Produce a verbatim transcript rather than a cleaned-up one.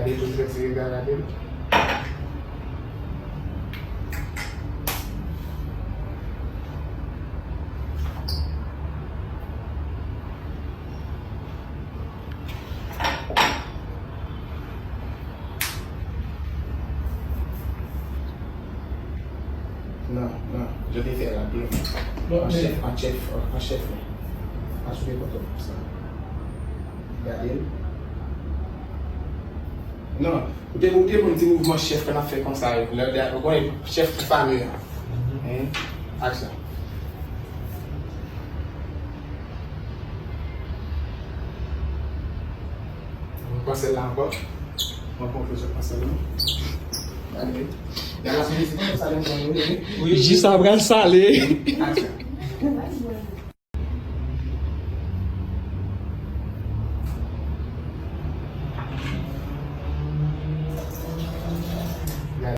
Li toujou retire gade l. Non, non, je te fè rapid. An chèf, an chèf, an chèf. Pa sou de poto sa. Gade l. Non, ou te, ou te konn ti mouvman chèf ke n ap fè konsa yo. Lè, lè, ou konnen chèf ki fame an. Hein? Aksyon. Mwen panse la ankò. Mwen konklizyon panse la. Gade. Gade la sou mizik, sa lè m konn. Wi, jis apre l sale. Aksyon.